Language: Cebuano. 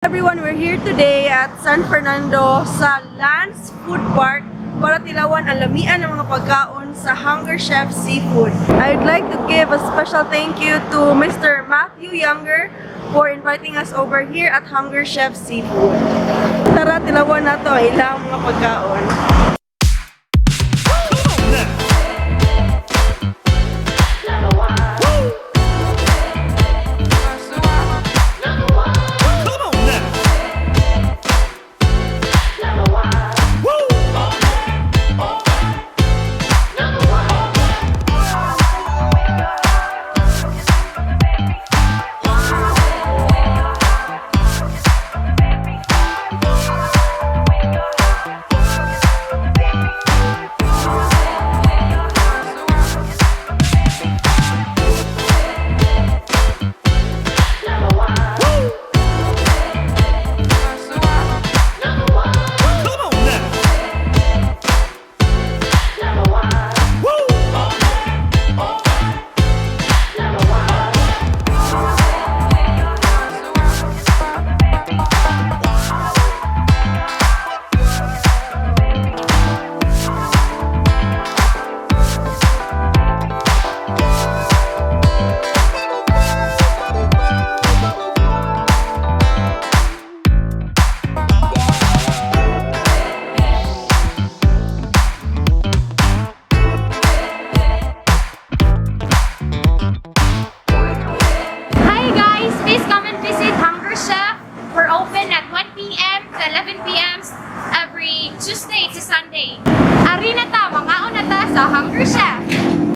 Everyone, we're here today at San Fernando sa Lance Food Park para tilawan ang lamian ng mga pagkaon sa Hunger Chef Seafood. I'd like to give a special thank you to Mr. Matthew Younger for inviting us over here at Hunger Chef Seafood. Tara, tilawan nato ang ilang mga pagkaon.